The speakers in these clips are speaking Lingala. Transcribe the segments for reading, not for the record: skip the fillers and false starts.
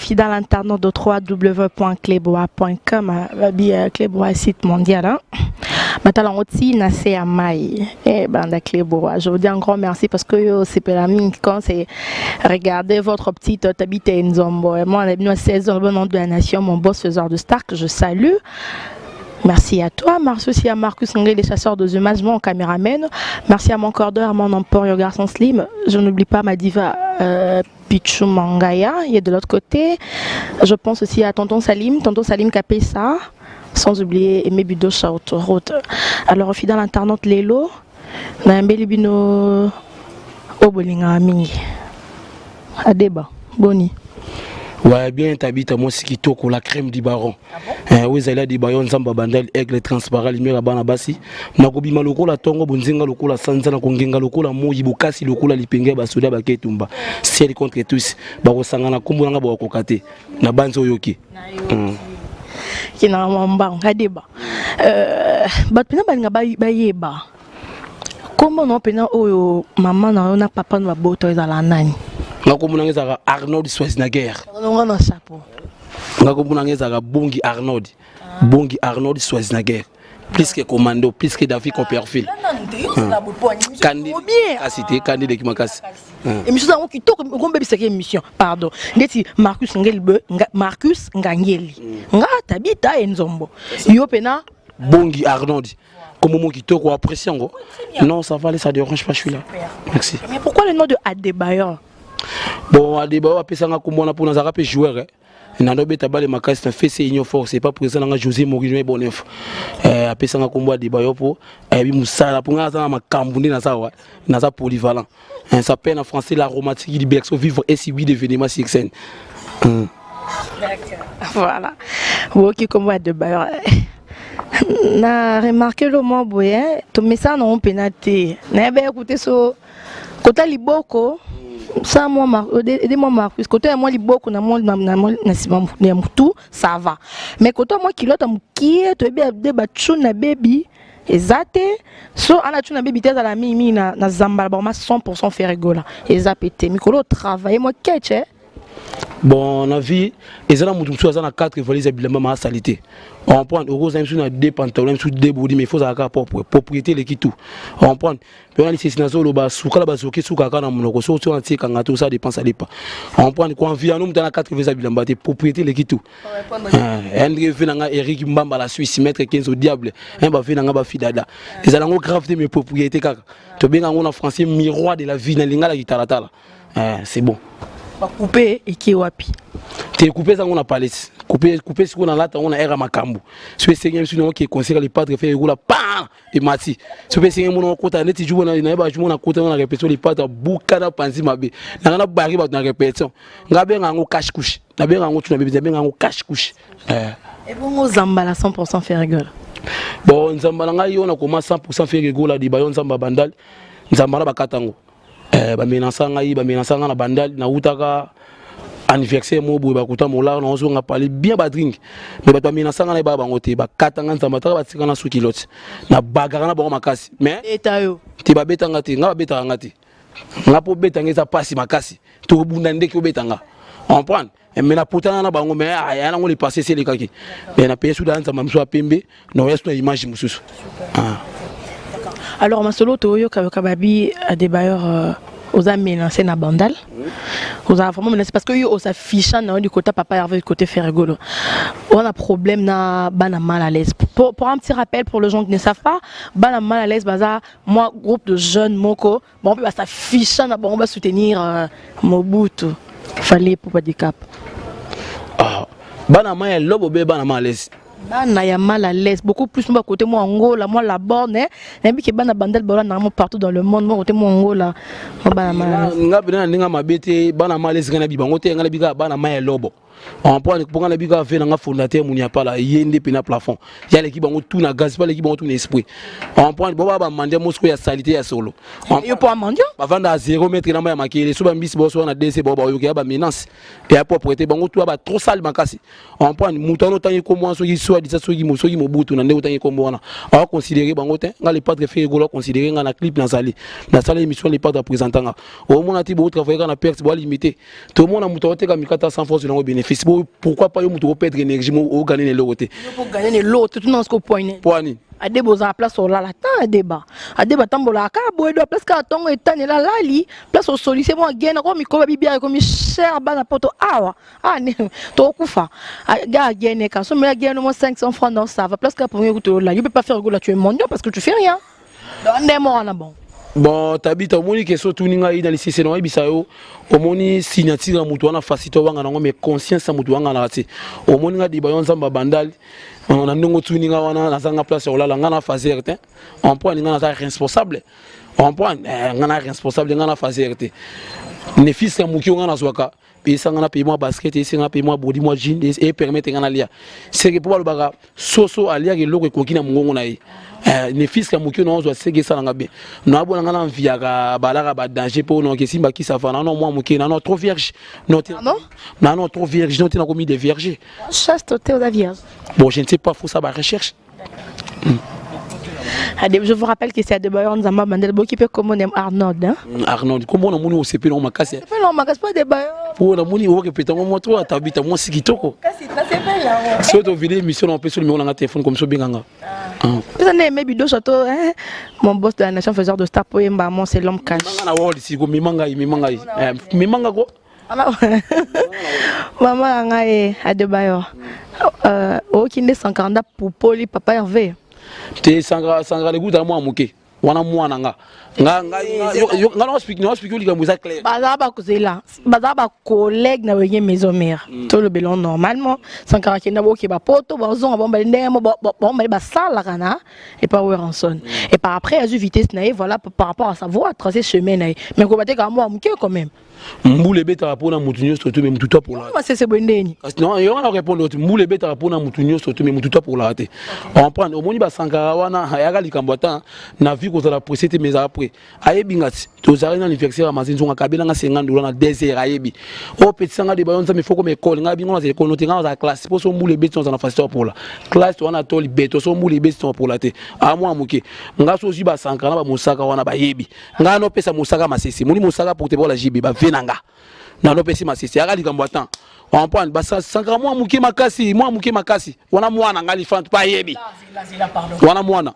Fidèles internautes de www.cleboa.com, babi Cleboa site mondial, hein? Batala yango ti na se ya mai banda Cleboa. Je vous dis un grand merci parce que yo sepela mingi quand c'est regarder votre petite Tabita Nzombo. Et moi, on a venu à 16 ans, le nom de la nation, mon boss faiseur de star que je salue. Merci à toi, merci aussi à Marcus Ngé, les chasseurs de images, mon caméraman. Merci à mon cordeur, mon emporio garçon Slim. Je n'oublie pas ma diva Pichu Mangaya, il est de l'autre côté. Je pense aussi à Tonton Salim Kapesa, sans oublier Aimé Bidocha Autoroute. Alors, fidèle internaute Lelo, nayambeli bino obolinga mingi. Adeba, boni. Ouais, bien Tabita, moi c'est kitoko, la crème du baron. Ah bon? Oui, ezali Adebayo, Nzamba Bandal, aigle transparent, lumière ya bana basi. Nakobima lokola tongo, bonzenga lokola sanza, nakongenga lokola moyi, bokasi lokola lipenge ya basoda baketumba. Ciel contre tous. Bakosangana kombo nanga bakokoka te. Na banzi oyoki. Kina mamba Adeba. Bato mpena balinga bayeba. Kombo na mpena oyo mama na yo na papa na babota ezala nani? Nga kombo nanga ezalaka Arnold Schwarzenegger. Nga na chapeau. Nga kombo nanga ezalaka Bongi Arnold. Bongi Arnold Schwarzenegger. Plus que commando, plus que David Copperfield. Kandi kasi te, kandi leki makasi. Émission yango kitoko, okombebisaki émission. Pardon. Ndeti Marcus Ngelbe, Marcus Ngangeli. Nga Tabita Nzombo. Yo pena Bongi Arnold. Comme mon kitoko apprécie yango. Non, ça va aller, ça dérange pas, je suis là. Merci. Mais pourquoi le nom de Adebayor? Bon, Adebayor apesanga kombo na pona zaka pe joueur. Eh. Nando beta bale makasi na FC Union Force, c'est pas présent nga José Mourinho et bon info. Apesanga kombo Adebayor po bi musala po nga za na makambu nde naza wa, naza polyvalent. Ça s'appelle en français l'aromatique du berceau vivre et subir d'événements sur scène. D'accord. Voilà. Ok, kombo Adebayor. Na remarqué le mot boye, to mesa na on penate. Na be écouter so kota liboko ça moi aidez-moi Marcus, côté moi liboko na moi na sima na mutu ça va. Mais côté moi kilota mukie to be de ba tuna baby ezate so ana tuna baby teza la mimi na zambala ba ma 100% faire rigola. Ezapete mikolo travailler moi ketch eh. Bon, na vie, ezala mutu musu aza na 4 valises ya bilamba ma salité. On comprend, okoza musu na 2 pantalons, musu 2 body, mais il faut zaka propre, propriété l'équipe tout. On comprend. Pe na lisesi nazo loba suka la bazoki suka ka na monoko so so antie kanga tout ça dépense ça dépend. On comprend quoi envie nous mutu na 4 valises ya bilamba te propriété l'équipe tout. Andre ve nanga Eric Mbamba la Suisse maître Kenzo diable, hein ba ve nanga ba fidada. Ezala ngo grave te mais propriété kaka. To benga ngo na français miroir de la vie na lingala kitalatala. C'est bon. Ba couper et qui wapi? Te couper ça on a parlé. Couper couper ce qu'on a là on a era makambu. So esengi biso no ki conseiller le padre fait roula pa et mati. So esengi mono kota neti jubo na na ba jubo na kota na répétition le padre buka na panzi mabe. Na na bari ba na répétition. Nga benga ngo cache couche. Na benga ngo tu na bebe benga ngo cache couche. Et bon Zambala 100% fait rigole. Bon Nzambala ngai yo na koma 100% fait rigole di ba yo Nzamba bandal. Nzambala bakatango. Ba menaça ngai, ba menaça ngai na bandal na utaka anniversaire mo boye bakuta molar na ozonga parler bien ba drink mais bato ba menaça ngai na ba bango te bakata ngai Nzamba taka batika na suki lot na bagara na bango makasi mais eta yo te babeta nga te nga babetaka nga te nga po beta nga eza pasi makasi to bunda ndeki obeta nga comprendre mais na potana na bango mais aya nango le passé c'est le kaki mais na paye souda Nzamba musu pembe na oya na image mususu. Ah. Alors masolo to yo ka babi Adebayor oza menacé na bandal. Oza vraiment menacé parce que yo osa ficha na du côté papa Hervé du côté Fergolo. On a problème na bana mal à l'aise. Pour un petit rappel pour les gens qui ne savent pas, bana mal à l'aise baza moi groupe de jeunes moko, bon ba sa ficha na bon ba soutenir Mobutu. Fallait pour pas des cap. Ah, bana mal lobo be bana mal à l'aise. Bana ya mal à l'aise beaucoup plus moi côté moi Angola moi la borne hein nabi ke bana bandal bola na partout dans le monde moi côté moi Angola moi bana mal à l'aise. Nga bena ndinga mabete bana mal à l'aise ngana bibango te ngana bika bana mal lobo. En point pour ngana bika fe nga fondateur munya pala yende pena plafond. Ya l'équipe bango tout na gaz pas l'équipe bango tout na esprit. En point bo ba mandia mosco ya salité ya solo. Yo po mandia ba vanda à 0 mètre na ya makele so ba mbisi bo so na DC bo ba yoki ya ba menace. Et à propreté bango tout ba trop sale makasi. En point mutano tangi ko moi soki soit disa soki mo soki mobutu na ndeko tangi ko mwana. A considérer bango te nga le padre fait rigolo considérer nga na clip na sali. Na sala émission le padre présentant nga. Au mona ti bo travailler na perte bo limité. Tout le monde a muto teka mikata sans force nango bénéfice. bénéfice. Bo pourquoi pas yo moto operdre énergie mo ogane na eloko te? Ogane na eloko te, tuna siko point. Po nini? Adeba ozala place olala ta Adeba. Adeba atambolaka kaka boye do place kaka ntongo etanela alali place osolise mwa agena ko mikolo babibiaka ekomi cher bana poto awa. Ah ne tokufa ga agene ka so mais agene mo 500 francs, non, ça va. Place kaka pour kutu olala, yo peux pas faire gola, tu es mendiant parce que tu fais rien. Donc nde mo wana bon. Bon, Tabita, omoni ke so otuni ngai na lisese na oyebisa yo, omoni signature ya motu wana facilité owanga nango, mais conscience ya motu wanganaka te. Omoni nga diba yo Nzambe abandali na ndenge otuni nga wana, nazanga place ya kolala, nga na faser te. Emprendre nga naza responsable, emprendre nga na responsable, nga na faser te. Ne fils ya moki nga nazwaka esanga na paye mwa basket, esenga paye mwa body, mwa jean epermettre nga nalia seke, mpo balobaka soso aliaka eloko ekoki na mongongo na ye. Ne fils ya moki na ozwa seke esalanga bien, naabona nga na mviaka balaka badanger mpo noki esimba kisafa nano mwa moke nano trop vierge nano trop vierge no te, nakomi de vierge. Chaste te, oza vierge. Bon, je ne sais pas, faut ça ba recherche. Adeb, je vous rappelle que c'est Adebayor Nzamba Mandel Boki pe comme on aime Arnold, hein? Arnold, comment on a moni osepeli ngo makasi? Sepeli ngo makasi po Adebayor. Po na moni oke peta ngo moto atabita mwasi kitoko. Kasi nasepeli yango. Soki tovide émission na opesi numéro nanga téléphone comme so obenganga. Pesa nde aimé bidoso to, hein? Mon boss de la nation, faiseur de star po yemba mon, c'est l'homme cash. Manga na world siko mema ngai, mema ngai. Mema nga ko. Mama na ngai Adebayor. Oyoki nde Sankara nda pupoli papa Hervé. Te, Sankara, Sankara lekutaka mwana moke wana, mwana nga nga nga nga naexplique likambo eza clair. Bazala bakozela, bazala bacollègue na Wenge Maison Mère. Tolobela normalement, Sankara akenda boke bapoto, bazonga bombale ndenge mo bombale basalaka na epa Werrason et par après azwi vitesse na ye, voilà, par rapport à sa voix, tracé chemin na ye, mais koba te kaka mwa moke quand même. Mbula ebetaka mpona motu nyonso te, mais motu to apolaka. Masese boye ndeni? Kasi non, yo wana répondre te. Mbula ebetaka mpona motu nyonso te, mais motu to apolaka te. Comprendre, omoni basankara wana ayaka likambo ata na vie kozala pressé te, mais ezala prêt. Ayebi nga ti tozalaki na anniversaire ya Mazi Nzonga, kabelanga 50 $ na 2 heures. Ayebi oyo petisanga de bayo Nzambe, foko ekole ngai bingo nazala ekole te, ngai nazala classe, mpo so mbula ebeti nazala na facilité apola classe wana to libeto. So mbula ebeti apola te, amwa moke nga so ozwi basankara na bamosaka wana bayebi ngai nopesa mosaka masese moni mosaka porte parole ya JB bave na nga nanopesi masese yaka likambo atan comprendre basankara mwa moke makasi, mwa moke makasi wana, mwana ngai lifante mpo ayebi wana mwana.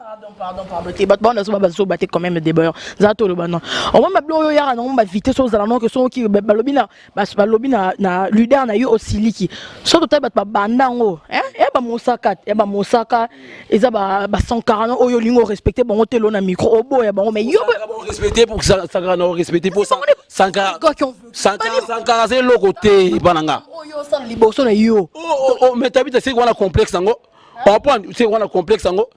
Te, bato bana bazoba, bazoba te quand même. D'ailleurs za toloba non, omoi mabilo oyo oyaka nango bavitesse ozala nango ke soki balobi na balobi na leader na yo osiliki. So totali bato babanda yango ya bamosaka, ya bamosaka eza basankara no oyo olingi orespecte bango te, lo na micro oboya bango, mais yo respecte pour Sankara na respecte pour Sankara. Sankara aza eloko te bana nga. Oyo osala liboso na yo. Mais Tabita, seki wana complexe yango, comprendre, seki wana complexe yango.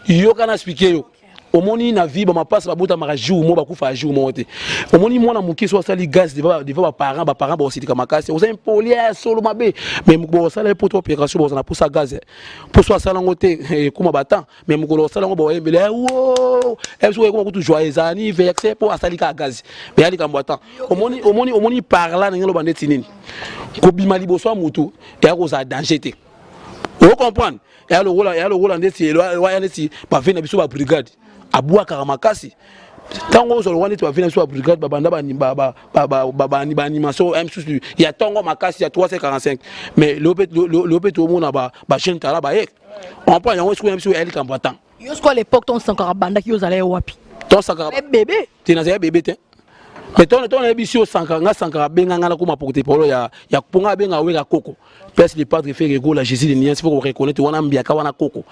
Yoka na explique yo, omoni na vie bamapasi babotamaka jour moko, bakufa jour moko te. Omoni mwana moke so asali gaz devant baparent, baparent baosilika makasi, oza impoli ya solo mabe, mais bosala ye poto opération, bozala na posa gaz mpo so asala yango te ekóma batan, mais mokolo osala yango baoyembela wo soki ekóma kutu joyeux anniversaire mpo asali kaka gaz. Mais ya likambo atan, omoni, omoni, omoni par là ndenge loba ndeti nini kobima liboso ya motu eya kozala danger te, ocomprendre? Eya lokola ndeti waya neti bave na biso babrigade abwakaka makasi ntango ozwa lokola neti bave na biso babrigade babanda baanimation mosusu ya ntongo makasi ya 345, mais lelo mpe tomona bajeune tala baye comprendre yango sikoyo na biso eya likambo ya temps. Yo sikoyo, à l'époque ton Sankara abandaki, yo ozala ye wapi? Ton Sankara bébé. Te, nazali bébé te, mais to nayebi si osankara nga, Sankara abenga nga nakoma porte parole ya mponga, abenga Wera koko place le padre Ferre Gola, Jésus de nuance, faut reconnaître wana mbiaka wana koko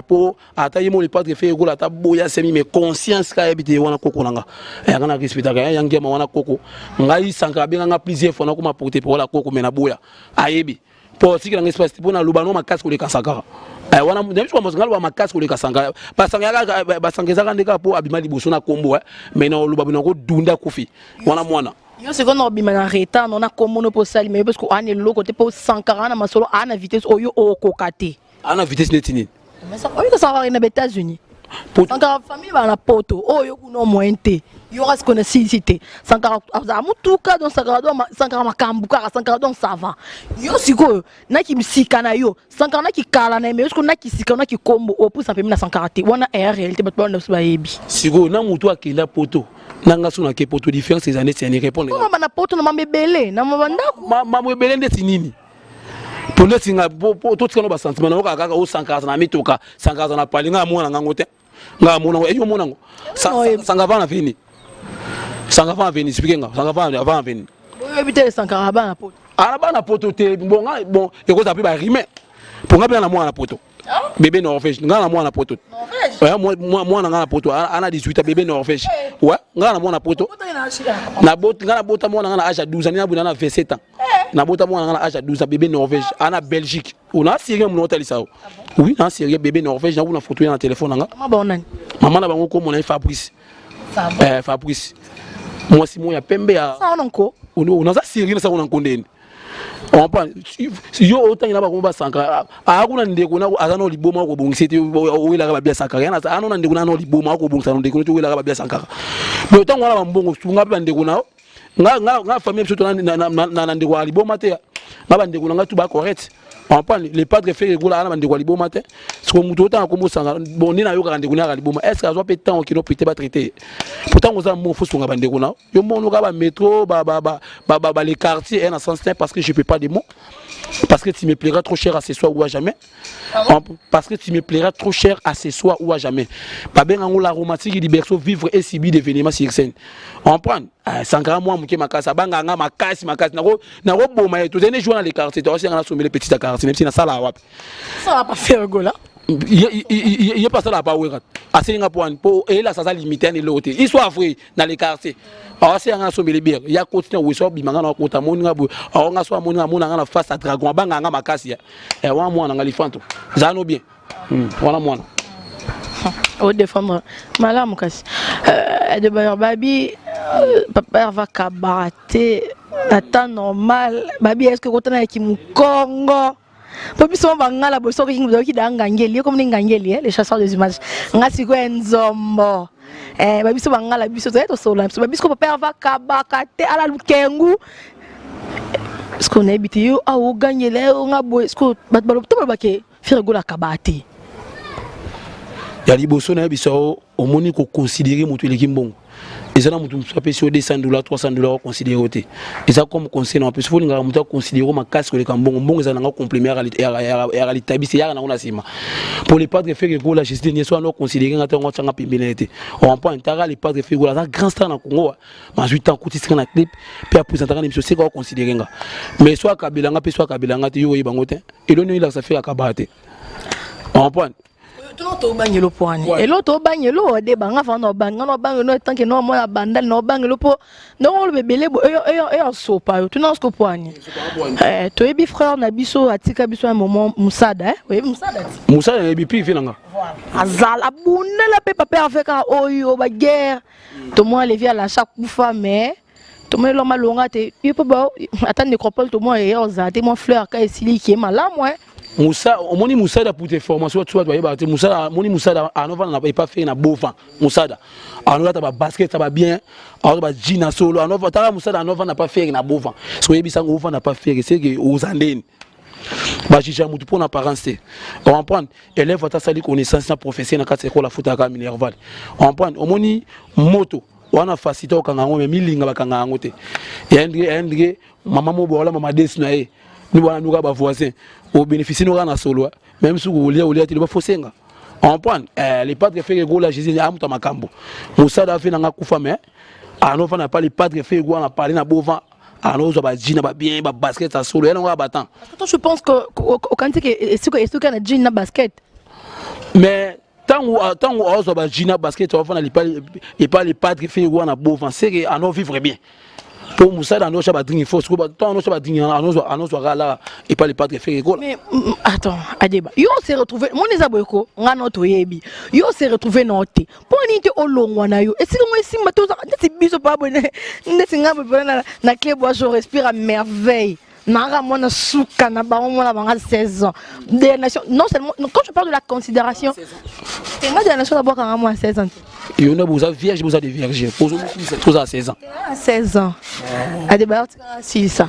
po ata ye mo le padre Ferre Gola ata boya semi, mais conscience ka yebi te wana koko nanga yanga na respectaka ya ngiama wana koko ngai. Sankara abenga nga plusieurs fois nakoma porte parole ya koko, mais naboya, ayebi po tikela nga espace te mpo naloba no makasi koleka Sankara wana. Nayebi soki nga loba makasi koleka Sankara, basanga basanga ezaka nde kaka mpo abima liboso na kombo, mais na oloba bino kodunda kufi wana mwana. Yo sikoyo na obima na retard no na kombo no mpo osali, mais parce que aa na eloko te mpo Sankara na masolo aa na vitesse oyo okoka te. Aa na vitesse neti nini? Oyo Sankara na baÉtats-Unis, Sankara famille bana na poto oyo kuna moyen te, yo kasi kona silisi te. Sankara azala motuka, donc Sankara, donc Sankara makambo kaka Sankara, donc ça va. Yo sikoyo naki sika na yo Sankara naki kala na ye, mais yo sikoyo naki sika naki kombo opusa pembe na Sankara te, wana eya réalité, bato bana biso bayebi. Sikoyo na motu akenda poto na nga so nake poto, différence eza neti yani? Répondre. Bana poto na mambo ebele na bandako. Mambo ebele ndeti nini? Po neti nga totika no basentiment na okaka kaka o Sankara aza na mituka, Sankara aza na pali, nga amona ngango te. Nga amona ngo, eyo omona ngo. Sankara va na veni. Sankara va na veni, explique nga. Sankara va na veni. Oyebi te Sankara bana poto. Ana bana poto te, bon nga bon ekozala mpe ba rime. Po nga mpe na mwana poto. Bébé Norvège, nga na mwana poto. Ouais, mwana nga na poto, ana 18 ans, bébé Norvège. Ouais, nga na mwana poto. Na bot nga na bota mwana nga na âge ya 12 ans, na buna na 27 ans. Na bota mwana nga na âge ya 12 ans, bébé Norvège, ana Belgique. On a sérieux mon otalisa. Oui, na sérieux bébé Norvège, na kuna photo na téléphone nga. Mama ba nani? Mama na bango ko mona Fabrice. Eh Fabrice. Mwasi mo ya pembe ya. Ça on ko. On a sérieux na sa on kondeni. Comprend yo otangi na bango basankara akuna ndeko na aza na liboma akobongisa te owelaka babia Sankara yana ana na ndeko na na liboma akobongisa na ndeko te owelaka babia Sankara. Mais otango wana bambongo, sunga mpe bandeko na nga. Nga famille biso to na ndeko ya liboma te. Nga bandeko na nga tu ba correct, comprendre? Le padre Ferre Gola ana bandeko ya liboma te. Siko moto otanga kombo Sankara, bon, nde nayokaka ndeko na yaka liboma, est ce que azwa mpe temps okino prité batraité? Pourtant oza mbongo, faut sunga bandeko na yo. Monoka ba métro ba ba ba ba ba, ba les quartiers na sens parce que je peux pas de mots, parce que tu me plairas trop cher à ce soir ou à jamais. Ah bon? Parce que tu me plairas trop cher à ce soir ou à jamais. Babengango l'aromatique du berceau, vivre et subir d'événements sur scène. On prend Sankara mwa moke makasi, abanganga makasi makasi, nakoboma ye. Tozali jouer dans les quartiers, toasenga na sombele petit ya quartier, même si nasala wapi. Ça va pas faire gola. Ye mpe asala pa Wera, asenga mpo wani mpo eyelasa aza limité yani eloko te. Histoire vrai, dans les quartiers awasenga nga nasombele bière ya koti na weso, abima nga na kota, amoni nga boye, aonga so amoni nga, amona nga na face ya dragon, abanganga nga makasi ya wana. Mwana nga lifanto zala no bien, wana mwana. Odéfendre malamu kasi Adebayor babi papa Herva kabara te na temps normal. Babi, est ce que kotana yaki mokongo mpo biso mo bangala boye, soki oki da ngangeli ye komoni ngangeli, les chasseurs des images, nga sikoyo ya nzombo, babiso bangala biso toye tosolola biso babiso papa Herva kabaka te ala lukengu. Ce que onayebi te yo awa ogangela yo nga boye, ce que bato to balobake Ferre Gola akabaka te. Ya liboso nayebisa yo, omoni, koconsidérer moto eleki mbongo. Eza na moto mosusu apesi yo 200 dollar, 300 dollar, oconsidérer yo te. Eza comme conseil na apesi, olingaka moto aconsidérer makasi koleka mbongo. Mbongo eza nanga complément ya litabisi eyaka nango na nsima. Pour le padre Ferre Gola, Jésus de so wana oconsidérer nga te, yango atianga pembeni te. Ocomprendre? Taka le padre Ferre Gola aza grand star na Congo, mazwi temps akutisika na clip mpe apresentaka na biso, seka oconsidérer nga. Mais so akabelanga mpe so akabelanga te, yo oyeba yango te. Eloni oyelakisa Ferre akabaka te, comprendre? Tuna tobangelo mpo wani elo tobangelo ade banga fa na obanga na obangelo tant que no mona bandal na obangelo mpo ndongo oloba ebele eyo asopa yo. Tuna siko mpo wani toyebi frère na biso atika biso ya moment Musada, oyebi Musada ti? Musada nayebi mpi vi nanga. Azala abundela mpe papa Herve kaka oyo baguerre tomona levi alasha kufa, mais tomoni eloko malonga te. Ye mpo ata nécropole tomona eya ozala te mwa fleur ka esili kie malamu. Musa, omoni Musada, pour tes formations tu bato bayebaka te. Musada, omoni Musada anovanda na epa Ferre na bovan. Musada anolata babasket ba bien, aoza baji na solo. Tala Musada anovanda pa Ferre na bovan. Soki oyebisango ovanda pa Ferre, seke oza ndeni bajuge ya mutu mpo na apparence te. Comprendre? Élève ata asali connaissance na professeur na kati ya ekole, afutaka minerval. Comprendre? Omoni moto wana facilité okanga yango, mais milinga bakanga yango te. Yandike mama mo bola mama desu na ye ni wana nuka bavoisin obénéficie noka na solo, même soki olia olia te, loba fosenga. Comprendre? Le padre Ferre Gola Jésus amuta makambo. Mosala afe nanga kufa, mais anofanda pa le padre Ferre Gola na parler na bovan, anozwa bajean na babien, babasket ya solo ya nango ya batan. Toi, je pense que okanisi ke esuki na jean na basket. Mais ntango azwa bajean na basket, afanda epa le padre Ferre Gola na bovan, seke ano vivre bien po mosala ano otya badringi fo sikoyo. Ntango ano otya badringi, anozwaka ala epa le padre Ferre Gola. Mais attends, Adeba, yo se retrouve moni eza boye ko nga no toyebi yo se retrouve na te mpo nini te olongwa na yo esika ngo esimba te? Ozaka ndeti biso pa boye, ndeti nga boye na Cleboa, je respire à merveille. Nanga mwana suka na bango, mwana banga 16 ans de la nation. Non seulement quand je parle de la considération te, nga de la nation nabwakanga mwa 16 ans. Yo nde boza vierge, boza de vierge, toza 16 ans. 16 ans, Adebayor, silisa.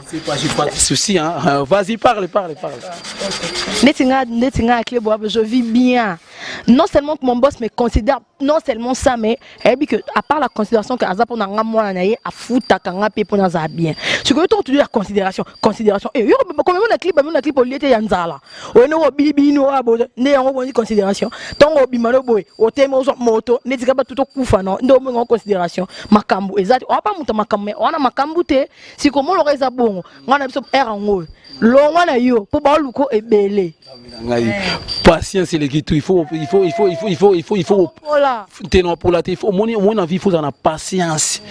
Pas de souci, hein. Vas-y, parle, parle, parle. Neti nga ya Cleboa, je vis bien. Non seulement que mon boss me considère, non seulement ça, mais ayebi que à part la considération que aza mpona nga mwana na ye, afutaka nga mpe mpona azala bien. Sikoyo ntongo tudi ya considération, considération eh, yo komema na clip, bamema na clip olie te ya nzala, oye ndenge obilibini oyo boye nde yango boni considération. Ntongo obima no boye, otemi, ozwa moto neti kaka bato tokufa no nde omonga considération. Makambo eza te, oya pa moto makambo, mais wana makambo te. Sikoyo moloko eza bongo, ngai na biso ere yango oyo longwa na yo mpo baoluko ebele. Ngai patience eleki tout. Il faut il faut il faut il faut il faut il faut il faut Pola. Te, na pola te. Il faut omoni na vie, il faut ozala na patience.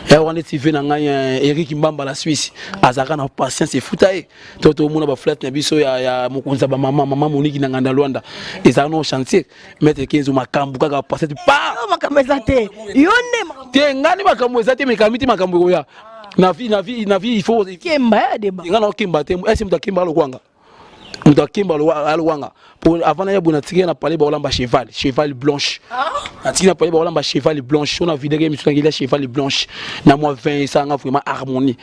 Ya wana neti ve na ngai Eric Mbamba la Suisse, azalaka na patience, efuta ye. To tomona baflate na biso ya mokonzi ya bamama, mama Moniki na Nganda Lwanda, ezalaka no chantier, maître Kenzo, makambo kaka patience pa. Yo makambo eza te, yo nde makambo. Te, ngani makambo eza te, mekami te, makambo ekoya na vie, na vie, na vie, il faut Kemba ya Deba. Nga na okemba te. Ese moto akemba alokwanga, moto akemba alwanga po avant na ye boye, natiki ye na palais, baolamba cheval, cheval blanche. Natiki na palais, baolamba cheval blanche. So na videke misu nakilia cheval blanche na mwa vin, esanga vraiment harmonie,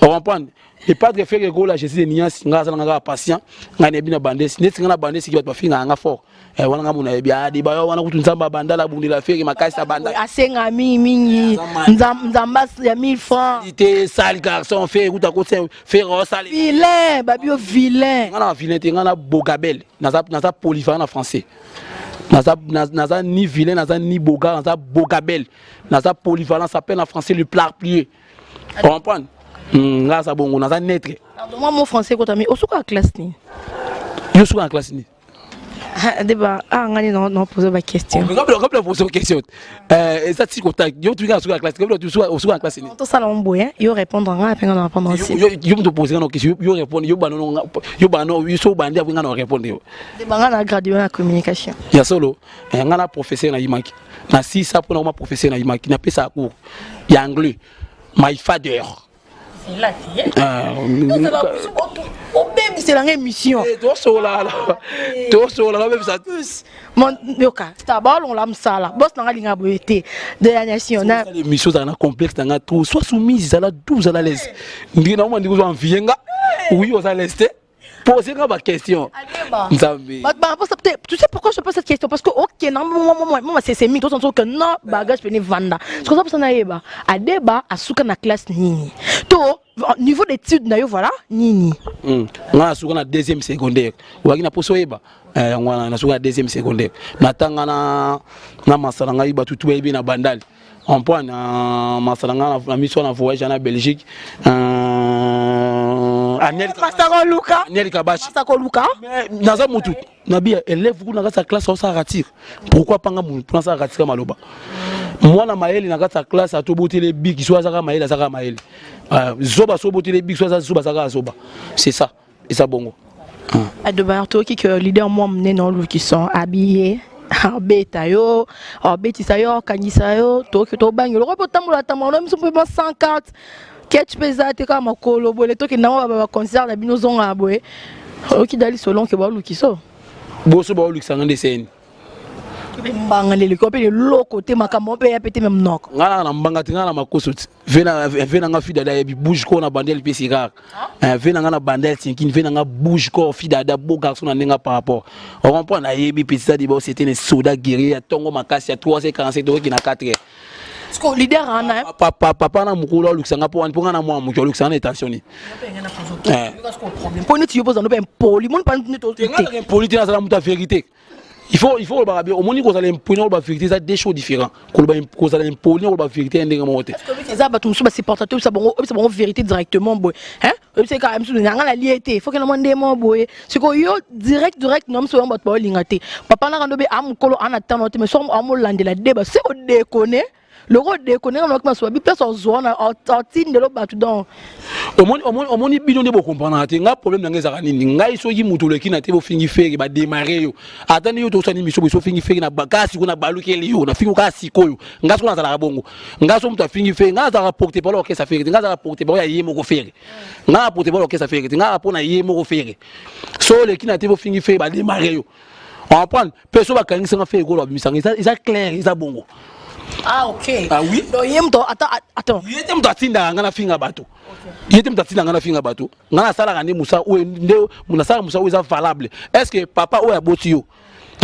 ocomprendre. Le padre Ferre Gola, Jésus de Nias, nga azala nga kaka patient. Ngai nayebi na bandesi neti nga na bandesi ki bato bafingaka nga fort. Wana nga mona yebi Adeba yo wana kutu Nzambe abandala abundela Ferre makasi abanda. Asenga mingi mingi nzamba ya 1000 francs. Te, sale garçon, Ferre kutu akosa Ferre osale. Vilain, babi yo vilain. Nga na vilain te, nga na bogabel, naza polyvalent na français. Naza ni vilain, naza ni boga, naza bogabel, naza polyvalent, ça s'appelle en français le parapluie, comprendre. Nga aza bongo, naza neutre. Pardon, moi mot français kotami osuka classe nini? Yo suka na classe nini? Deba, ah, ngani no pose ba question. Ngabila pose question. Eza ti kota yo tuka suka na classe, ngabila osuka na classe nini? Tosala ngo boye, yo répondre nga, ape nga na répondre aussi. Yo moto pose nga na question, yo répondre, yo bano yo bano yo so bandi apo nga na répondre yo. Deba, nga na gradué na communication. Ya solo? Nga na professeur na yimaki na sisa mpona koma professeur na yimaki, napesa cours ya anglais, my father. Obebiselanga émission. Tosola, tosola, babebisa. Yoka, baolongola mosala, boss nanga alinga boye te de la nation na Émission ozala na complexe nanga trop. Sois soumise, ezala doux, ozala l'aise ndenge na oma, ndenge ozwa envie nga. Oui, oza l'aise te, pose nga baquestion, Nzambe. Tu sais pourquoi je pose cette question? Parce que ok, non, moi, moi, moi, c'est mis, toi, que non, bagage pene vanda. C'est comme ça pour ça nayeba. Adeba asuka na classe nini? To niveau d'études na yo, voilà, nini? Nga nasuka na deuxième secondaire. Oyaki na poso oyeba yango wana, nasuka na deuxième secondaire. Natanga na masala ngai, bato tu bayebi na Bandali en point na masala ngai na miso na voyage na Belgique. Aniel Masako Luka. Aniel Kabashi. Masako Luka. Mais naza mutu nabi élève kuna kati ya classe osala rature, pourquoi panga mutu mpona asala rature? Maloba mwana mayele na kati ya classe atoboteli biki, so azaka mayele, azaka mayele. Zoba so oboteli biki, so aza zoba, azaka zoba. C'est ça, eza bongo. Adeba, toyoki ke leader mwa monene olukisa abiye, abeta yo, abetisa yo, akangisa yo. Toyoki, tobangi loko mpe otambola tambola na biso mpe ba 104 ketch mpe eza te, kaka makolo boye tokende yango baconcert na bino, ozonga boye. Oyoki dali solon ke baolukisa. Boso baolukisanga nde seni. Mpe mbanga leleki mpe eloko te, makambo mpe ya pe te me monoko. Nga naka na mbanga te, nga na makoso te. Ve nanga fidada yebi bouge ko na bandel mpe sikaka ve nanga na bandel tinkini, ve nanga bouge ko fidada, beau garçon na ndenge par rapport ocomprendre. Nayebi petit Adiba, c'était ne soda guerrier ya ntongo makasi ya 3h47 okoki na 4 heures. Parce que leader ana Papa, papa na mokolo alukisanga mpo mpo nga na mwa moki alukisanga na intention nini? Mpo neti yo mpo zano mpe impoli moni pa neti. Te, nga nazalaka impoli te, nazala moto ya vérité. Il faut kolobaka bien. Omoni, kozala impoli na koloba vérité eza deux choses différents. Koloba, kozala impoli na koloba vérité ya ndenge moko te. Eza bato mosusu basupporta te, oyebisa bango vérité directement boye, oyebisa kaka mosusu nanga na lie te, faut kena mwa nde mwa boye. Sikoyo yo direct direct na mosusu yango bato baolinga te. Papa naka ndobe amokolo ana tano te, mais soki amolandela de base odekone loko odekone nga noki masuba bi place ozwa na otindelo bato donc. Omoni, bino nde bokomprenaka te. Nga problème na ngai ezalaka nini? Ngai soki moto oleki na te, bofingi Ferre, badémarre yo. Ata nde yo tosani miso boye, so ofingi Ferre na kaka sikoyo na balukeli yo, nafingi kaka sikoyo. Ngai sikoyo nazalaka bongo. Ngai so moto afingi Ferre, ngai nazalaka porte parole orchestre Ferre te, ngai nazalaka porte parole ya ye moko Ferre. Ngai na porte parole orchestre Ferre te, ngai mpo na ye moko Ferre. So oleki na te, bofingi Ferre, badémarre yo, comprendre. Mpe so bakangisanga Ferre ekolo, babimisanga, eza clair, eza bongo. Ah, ok. Ah oui. Donc ye moto, attends, attends. Ye te moto atindaka nga nafinga bato, ye te moto atindaka nga nafinga bato. Nga nasalaka nde mosala oyo, nde nasalaka mosala oyo eza valable. Est ce que papa oyo aboti yo?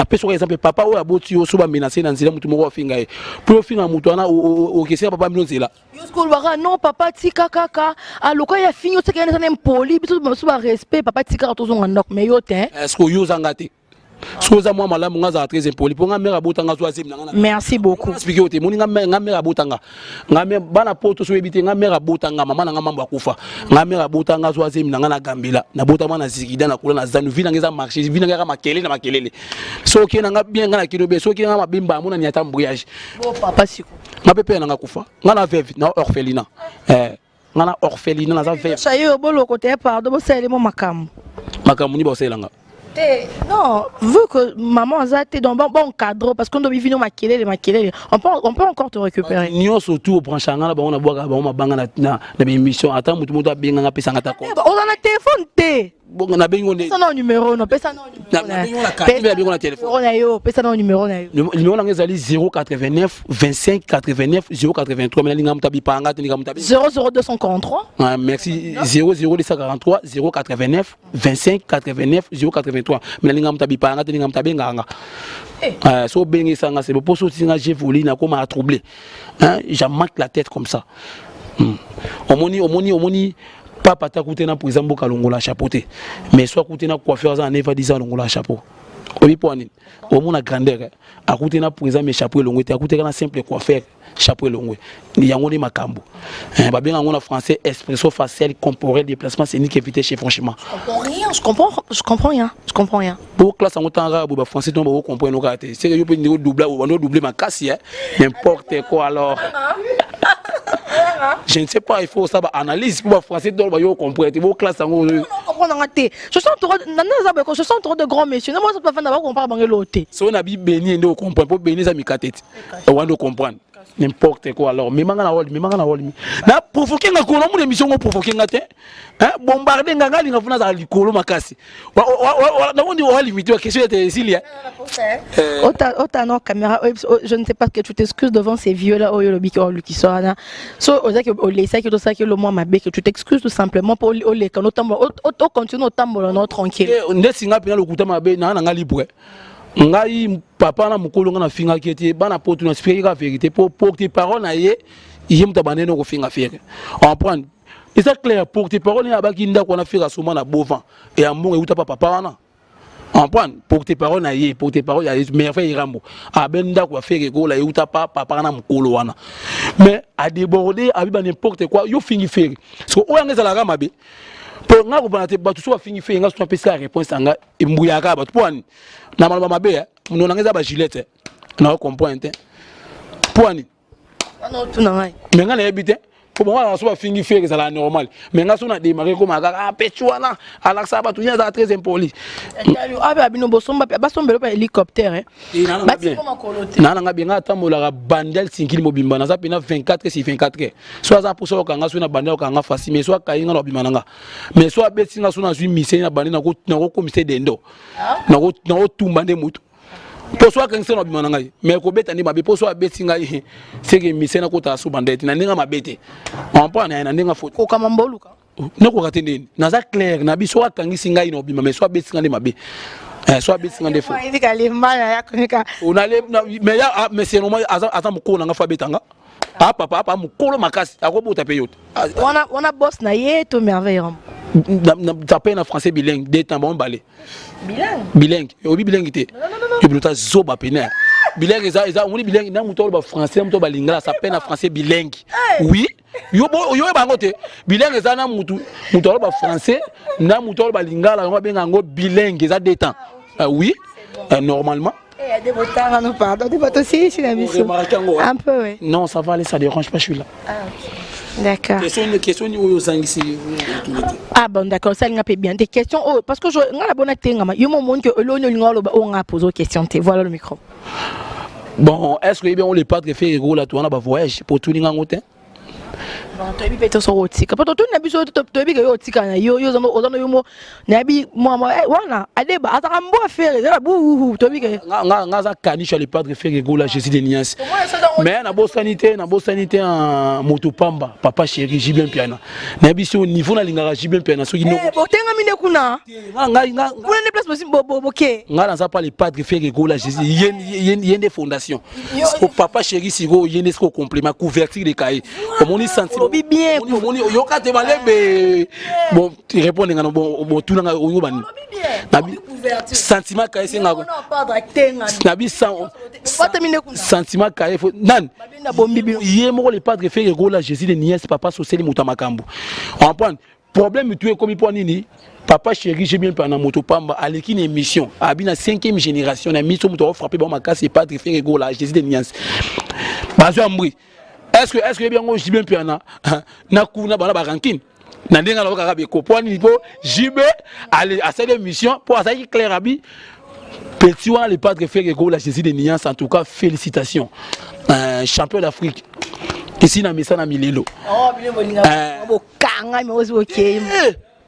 Napesi oka exemple, papa oyo aboti yo, so bamenace na nzela, motu moko afinga ye, mpo ofinga motu wana, okeseka papa bino nzela. Yo sikoyo olobaka non, papa tika kaka, aloka ye afingi, otika ye eza na impoli, biso biso ba respect, papa tika kaka, tozonga ndako, mais yo te. Est ce que yo ozanga te? Soki oza mwa malamu, nga azala très impoli mpo nga mare abotanga, azwa zemi na nga. Merci beaucoup. Explique yo te, moni nga mare abotanga nga mare bana poto, so oyebi te, nga mare abotanga, mama na nga mambo akufa, nga mare abotanga, azwa zemi na nga na Gambela, nabotama na Zikida, nakola na Zandu. Vi nanga eza marché, vi nanga yaka makelele na makelele. Soki okei nanga bien, nga nakino bien, soki nga mabe, mbamo na niata embrayage. Bo papa siko. Nga mpe pere nanga kufa, nga na veuve na orphelinat, nga na orphelinat, naza veuve. Chaye oboloko te, pardon, bosaleli mo makambo. Makambo nini baosalelanga? Te, non, vu que maman aza te, donc bon, bon cadre, parce que ndobi vino makelele makelele, on peut encore te récupérer. Nyonso tu obranche nga na bango, nabwaka bango mabanga na baémission, ata motu moto abenganga, apesanga ta compte. Oza na téléphone te? Nabengi ngo nde. Pesa na numéro, no, pesa na numéro. Nabengi ngo na carte, nabengi ngo na téléphone. Na yo, pesa na numéro na yo. Numéro nanga ezali 089 25 89 083, mais nalinga moto abipanga te, ninga moto abi 00243. Ah, merci, 00243 089 25 89 083, mais nalinga moto abipanga te, ninga moto abengaka nga. So obengisanga, c'est po so otinga, j'ai voulu nakoma troublé, hein, j'en manque la tête comme ça. Omoni, omoni, omoni, papa ata akute na président mboka, alongola chapeau te, mais so akute na coiffeur aza na 9 à 10 ans, alongola chapeau. Oyebi mpo nini? Omona grandeur, akute na président mais chapeau elongwe te, akute na simple coiffeur, chapeau elongwe. Yango nde makambo babenga yango na français expression faciale corporelle, déplacement scénique, éviter chez franchement. Je comprends rien, je comprends, je comprends rien, je comprends rien. Po classe yango tanga boye, bafrançais to bakocomprendre kaka te, seke yo mpe ndeko double, bando double makasi, n'importe quoi. Alors je ne sais pas, il faut ça ba analyse pour bafrançais to bayo comprendre te, bo classe yango. Comprendre nga te, je suis entouré, nana eza boye, je suis entouré de grands messieurs, moi ça bafanda bacomprendre bango te. So na bi beni nde ocomprendre, po beni eza mikate te, wanda ocomprendre n'importe quoi. Alors memanga na woli, memanga na woli, na provoquer nga kolo mona émission ngo, provoquer nga te, hein, bombarder nga, nga linga funa za likolo makasi namoni oa limité wa question ete esili. Ota ota non caméra, je ne sais pas que tu t'excuses devant ces vieux là oyo lobi ki oluki so wana, so ozaki olesaki tosaki lo mwa mabe, que tu t'excuses tout simplement po oleka notambola, ocontinue otambola no tranquille. Ndesi nga mpena lokuta mabe naa na nga libre, ngai papa na mokolo nga nafingaki ete bana poto, na expliquaki kaka vérité po porte parole na ye, ye moto abandeni kofinga Ferre, comprendre eza clair. Porte parole ye abaki ndako wana Ferre asoma na bovan ya mbongo euta pa papa wana, comprendre? Porte parole na ye, porte parole ya Merveille Rambo, abe ndako ya Ferre Gola euta pa papa wana mokolo wana, mais adébordé, abiba n'importe quoi, yo fingi Ferre. So oyo yanga ezalaka mabe mpo nga kobana te, bato so bafingi Ferre, nga so napesaka réponse yanga embuyaka bato mpo ani na maloba mabe no nanga eza bagilete na comprendre te mpo ani. Mais nga nayebi te po bango azala so bafingi Ferre, ezalaka normal, mais nga so na démarre koma kaka apechi wana alakisaka bato, ye azala très impoli. Abe bino bosomba, basombelo pa hélicoptère. Naa nanga bien, nga atambolaka bandel sinkili mobimba, naza mpena 24 sur 24. So aza mposa okanga, so na bandel okanga facile, mais so akayi nga na obima nanga, mais so abeti nga, so nazwi miseni na bandel, nakokomisa dendo, nakotumba nde motu, mpo so akangisi na obima na ngai, mais kobeta nde mabe, mpo so abeti ngai seke mise nakotaka so bandel te na ndenge mabe te, comprendre, na ndenge faute. Kokama mboluka. Nakoka te ndeni, naza clair na biso, akangisi ngai na obima, mais so abeti ngai nde mabe, so abeti ngai nde faux. Mais c'est normal, aza mokolo na nga, fo abetanga. Ah papa, apa mokolo makasi, akobota mpe yo te. Wana wana boss na ye to Merveille Rambo? Tape na français bilingue, deux temps bango mibale. Bilingue? Bilingue, oyebi bilingue te? Yo bilota zoba pene. Bilingue eza omoni bilingue na moto oloba français, na moto balingala, ça peine na français bilingue. Oui, yo oyeba yango te, bilingue eza na mutu mutu aloba français na mutu aloba lingala, yango abenga yango bilingue, eza deux temps. Oui, normalement. Non, pardon, un peu, oui. Non, ça va aller, ça dérange pas, je suis là. Ah, ok. D'accord. Question, question, oyo osangisi. Ah bon, d'accord, ça nga bien. Des questions, oh, parce que je nga la bonne tengama. Yo mo monde que elo no linga lo o nga poser question te. Voilà le micro. Bon, est-ce que bien on les padre Ferre Gola to na ba voyage pour tout linga ngote? Toyebi mpe toso otika po totuni na biso, toyebi ke yo otika na yo, yo oza na yo mo nayebi mwa wana adeba azalaka mbwa Ferre ezala buhuhu, toyebi ke nga aza caniche ya le padre Ferre Gola, Jésus de Nias. Mais nabosani te, nabosani te, moto pamba, papa chéri JB Mpiana. Nayebi so niveau nalingaka JB Mpiana, soki botengami nde kuna. Ngai kuna nde place boke. Ngai naza pa le padre Ferre Gola Jésus, ye nde fondation. Siko papa chéri, sikoyo ye nde siko complément, couverture de cahier. Omoni sentiment bien. Omoni, oyoka te, malembe. Bon, répondre nga, bon, tunanga oyo bani nabi sentiment cahier sengaka nabi sentiment cahier nani ye moko le padre Ferre Gola Jésus de nies, papa soseli, moto ya makambo. Comprendre problème tu ekomi mpo nini? Papa chéri JB Mpiana, moto pamba, aleki na émission abi na 5e génération na miso, moto afrappe bango makasi, padre Ferre Gola Jésus de niance, bazwi ambri. Est ce que yebi yango? JB Mpiana na kuna bana barankine na ndenge alobaka beko mpo nini? Mpo JB asali émission mpo azalaki clair, abi petit wana, le padre Ferre Gola Jésus de nuance. En tout cas, félicitations, champion d'Afrique esi na mesana milelo. Bokanga ozi okei.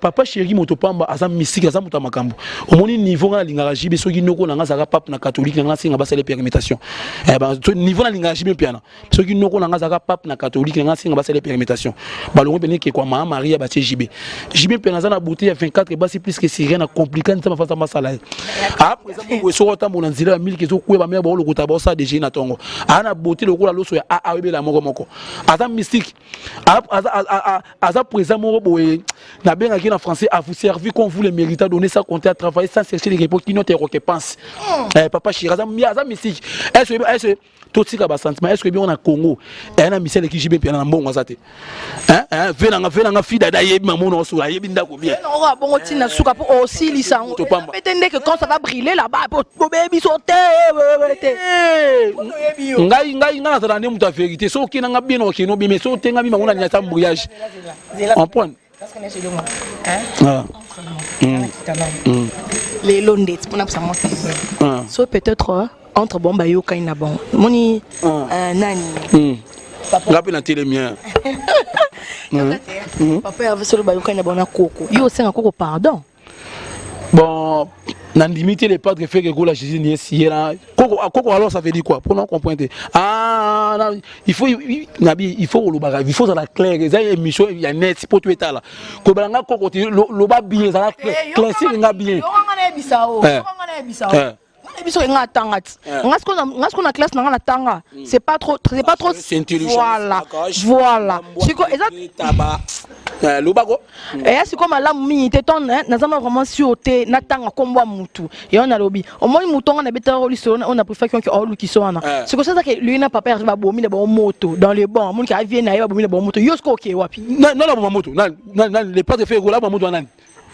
Papa chéri, moto pamba, aza mystique, aza moto ya makambo. Omoni niveau nga nalingaka JB, soki noko na nga azalaka pape na catholique, na nga nasenga basala permutation. Niveau nalingaka JB Mpiana, soki noko na nga azalaka pape na catholique, na nga nasenga basala permutation. Balongo pene ekekwa maa Maria, batie JB. JB Mpiana aza na beauté ya 24 basi plus que sirène, acomplika nzambe afasa masala ye. Après boye, soki otambola nzela ya miliki, ezokwea, bamere baolokota, baosala DG na ntongo. Aa na beauté lokola loso ya aa, oyebela moko moko. Aza mystique, aza présent moko boye. Nabengaki na français: à vous servir comme vous le méritez, donner sans compter, à travailler sans chercher les réponses qui notre récompense. Papa chéri aza mystique. Est-ce totika basentiment? Est ce que bien na Congo eya na misele ki JB Mpiana na mbongo aza te? Ve nanga fida da ayebi mamona osola, ayebi ndako bien. Bongo ntina suka mpo osilisa yango pete ndeke quand ça va brûler là-bas, bobebi so te te. Ngai nazala nde moto ya vérité. So okendanga bien, okende obime. So otengami bango na nyata embrouillage, comprendre. Ah. Lelo ndeti mpona kosa mwa so peut-être entre bon bayokani na bango moni nani. Nga mpe na telemi. Papa Herve, solo bayokani na bango na koko, yo osenga koko pardon? Bon, nandimi te. Le padre Ferre Gola Jésus nie siye na koko koko. Alors ça veut dire quoi pour comprendre? Ah na, il faut nabi, il faut kolobaka, il faut ozala clair. Eza émission ya net po to etala kobala nga koko te. Loba bien, ezala clair nga bien. Nga biso nga atanga ti nga siko na classe na nga natanga, c'est pas trop, c'est pas trop. Voilà, voilà, siko eza lobako. Eya sikoyo malamu mingi te. Ton naza ma vraiment sûr te natanga nkombo ya mutu yango. Nalobi omoni mutu anga nabetaka lisolo oyo na préféraki oki aolukiso wana. Sikoyo so ezake lui na papa Herve babomi na bango moto dans le bon, amoniki avie na ye, babomi na bango moto, yo sikoyo okee wapi? Nani aboma moto? Le padre Ferre Gola aboma moto nani?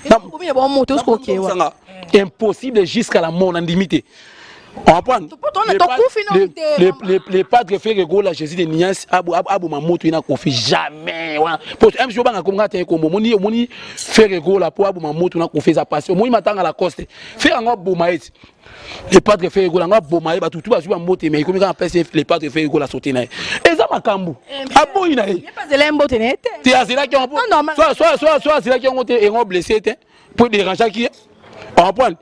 Babomi na bango moto, yo sikoyo okee wapi? Impossible jusqu'à la mort, nandimi te. Comprendre le padre Ferre Gola Jésus de nuance aboma moto ye na Kofi, jamais. Wana po mc obanga konga te kombo. Omoni, omoni Ferre Gola po aboma moto na Kofi, eza pasi. Omoni matanga Lacoste, Ferre yango aboma ye ti. Le padre Ferre Gola yango aboma ye, bato tu bazwi bambote, mais ekomi kaka mpesi. Le padre Ferre Gola sote na ye eza makambo aboyi na ye. Te, azelaki yango so, azelaki yango te, yango blessé te po dérangeaki ye, comprendre.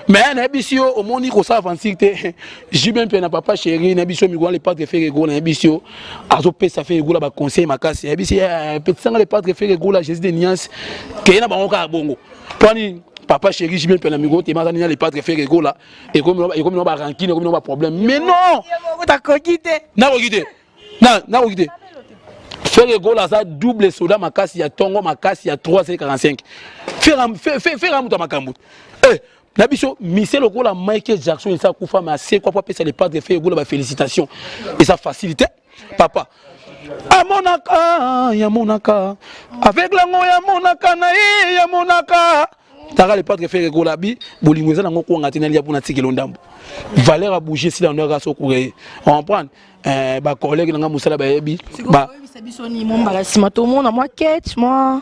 Mais nayebi yo, omoni kosala aventure te. JB mpe na papa chéri, nayebi so mikolo le padre Ferre Gola, nayebi yo, azopesa Ferre Gola baconseil makasi. Nayebi si petisanga le padre Ferre Gola Jésus de nuance keye na bango kaka bongo. Mponi papa chéri JB mpe na mikolo tema aza nini? Le padre Ferre Gola ekomi na barancune, ekomi na baproblème, mais non. Nakoki te. Nakoki te, nakoki te. Ferre Gola aza double soda makasi ya ntongo makasi ya 345. Ferre moto ya makambo na biso mise lokola Michael Jackson eza akufa, me asekwa po apesa le padre Ferre Gola bafélicitation. Eza facilité, papa amonaka, yamonaka avec lango, yamonaka na ye, yamonaka taka. Le padre Ferre Gola bi bolingo eza nango kwanga te, nalia mpona tikelo ndambo valeur abouge esila ndo aka sokure ye, comprendre. Bacollègue na nga mosala bayebi. Biso ni mombala nsima tomona mwa ketch mwa.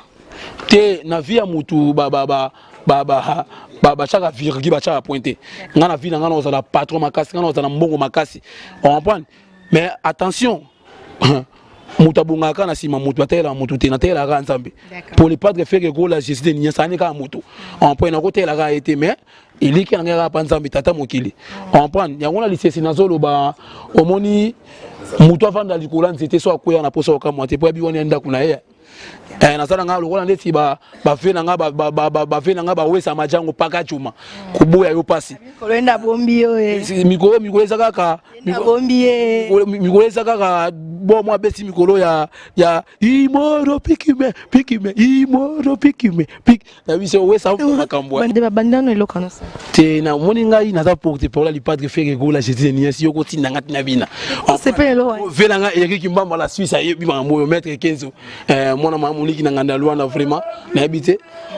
Te, na vie ya mutu batiaka virgule, batiaka point te. Nga na vie na nga na kozala patron makasi, nga na kozala mbongo makasi, comprendre. Mais attention, moto abongaka na nsima, moto atelaka motu te, natelaka Nzambe. Pour le padre Ferre Gola Jésus de nuance ani kaka moto en point, nakotelaka ye te, mais eliki na ngai kaka mpa Nzambe tata mokili, comprendre. Yango na lisesi nazoloba, omoni. Moto avanda likolo ya nzete so akweya na posa okamwa te, po yabi wana ya ndako na ye. Eh, naza na ngai lokola ndeti bave na ngai, bave na ngai bawesa majango paka juma koboya yo pasi. Mikolo, mikolo eza kaka, mikolo eza kaka bo mwa abeti mikolo ya imoro pikime pikime imoro pikime pik na biso owesa makambo. Babandano eloko nyonso. Te, namoni ngai naza porte parole ya Padre Ferre Gola Jésus Niasi. Yo kotinda nga tina bina ve na nga Eric Mbamba la Suisse, ayebi makambo oyo. Maître Kenzo, mwana mama Moniki na nganda lwana, vraiment nayebi te.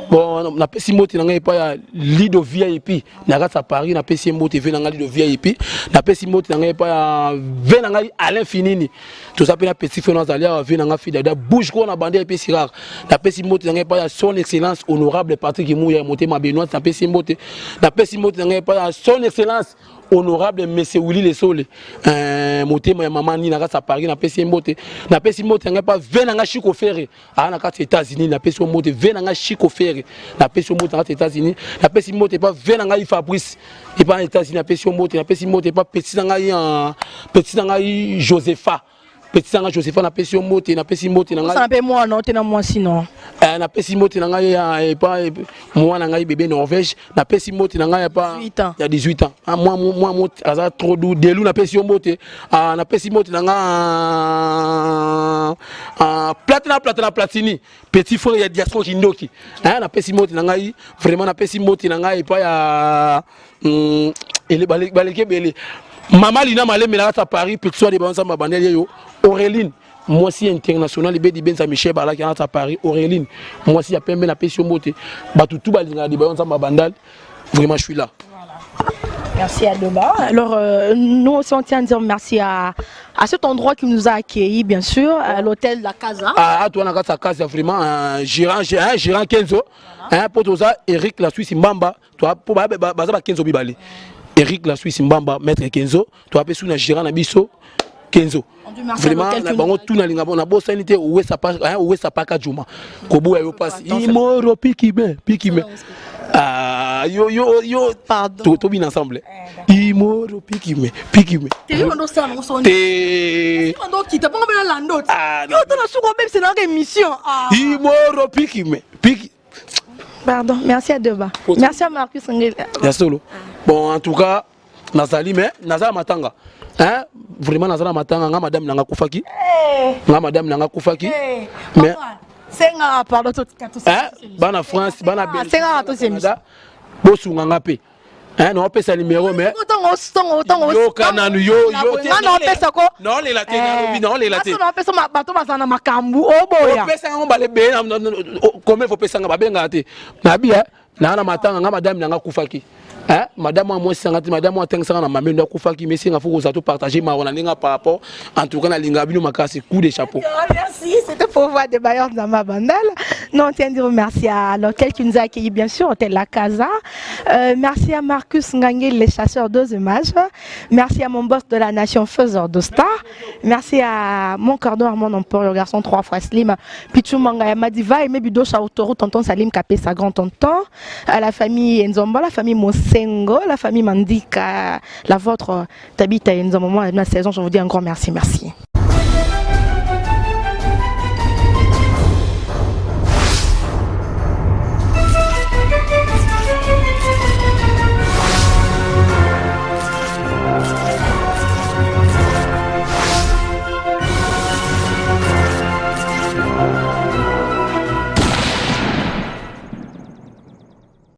Bon, napesi mbote na ngai epai ya Lido VIP na kati ya Paris. Napesi ye mbote, ve na ngai Lido VIP. Napesi mbote na ngai epai ya ve na ngai Alain Finini. Toza mpe na petit frère nazali awa, ve na ngai Fidada bouge ko na bande epesi rare. Napesi mbote na ngai epai ya Son Excellence Honorable Patrick Muya Motema Benoit. Napesi mbote, napesi mbote na ngai epai ya Son Excellence Honorable Monsieur Willy Lesole, motema ya mama nini na kati ya Paris. Napesi ye mbote. Napesi mbote na ngai epai ve na ngai Chiko Ferre aa na kati ya États-Unis. Napesi yo mbote, ve na ngai Chiko Ferre. Napesi yo mbote na kati ya États-Unis. Napesi mbote epa ve na ngai Fabrice epa na États-Unis. Napesi yo mbote. Napesi mbote epa petit na ngai Josepha, petit na ngai Josepha. Napesi yo mbote. Napesi mbote na ngai mpe mwana te na mwasi no. Napesi mbote na ngai epa mwana ngai bébé Norvège. Napesi mbote na ngai epa ya 18 ans, mwa mwa aza trop doux delu. Napesi yo mbote. Napesi mbote na ngai Platina, Platina, Platini, petit frère ya Diasco Kindoki. Napesi mbote na ngai vraiment. Napesi mbote na ngai epai ya baleki ebele, mama Lina Malembe na kati ya Paris, petit soir de banzamba bandeli yeyo Auréline, mwasi international ebedi benza Michel Balaki na kati ya Paris. Auréline, mwasi ya pembe, napesi yo mbote. Bato tu balingaka Debayo Nzamba Bandal, vraiment je suis là. Merci à Deba. Alors, nous aussi, on tient à dire merci à cet endroit qui nous a accueillis, bien sûr, à l'hôtel La Casa. Ah, toi, na Casa, vraiment, un gérant, un gérant Kenzo, hein, pour ça, Eric la Suisse Mbamba, toi, pour baza Kenzo bibale. Eric la Suisse Mbamba, maître Kenzo, toi, pe sous na gérant na biso, Kenzo. Vraiment, na bango tout na linga na bosani te owesa pa, hein, owesa paka juma. Koboya yo pasi. Imoro pikime, pikime. Ah, yo yo yo. Pardon. To bina ensemble. Imoro pikime, pikime. Te, yo ndo sala ngo soni. Te. Yo ndo kita pongo bena lando. Yo to na suko bebise na émission. Ah. Imoro pikime, piki. Pardon, merci à Deba. Merci à Marcus Ngel. Ya solo. Bon, en tout cas, nazali mais nazala matanga. Hein? Vraiment nazala matanga nga madame nanga kufaki. Nga madame nanga kufaki. Mais senga pardon to hein? Bana France, bana Belgique. Senga to Canada. Bosunga nga pe. Hein, naopesa numéro mais yoka nanu yo yo te naopesa ko naolela te, nalobi naolela te. Naopesa bato bazala na makambo oboya. Opesa yango mbala ebele. Combien faut pesanga babengaka te. Nabi naa na matanga nga madame nanga akufaki. Hein? Madame wa mwasi sanga te, madame wa atangisaka na mame ndo akufaki, mais senga fo kozala to partager mawa na ndenge par rapport. En tout cas nalingaka bino makasi, coup de chapeau. Merci, c'était pour voir des bailleurs Nzamba Bandal. Nous, on tient à dire merci à l'hôtel qui nous a accueillis, bien sûr, hôtel La Casa. Merci à Marcus Ngangel, les chasseurs deux images. Merci à mon boss de la nation, Faiseur de Star. Merci à mon cordon Armand Emporio, le garçon trois fois slim. Pichou Manga Madiva et Mebido Chautoro, tonton Salim Kapé, sa grand tonton. À la famille Nzomba, la famille Mosengo, la famille Mandika, la vôtre, Tabita Nzomba, moi, la saison, je vous dis un grand merci, merci.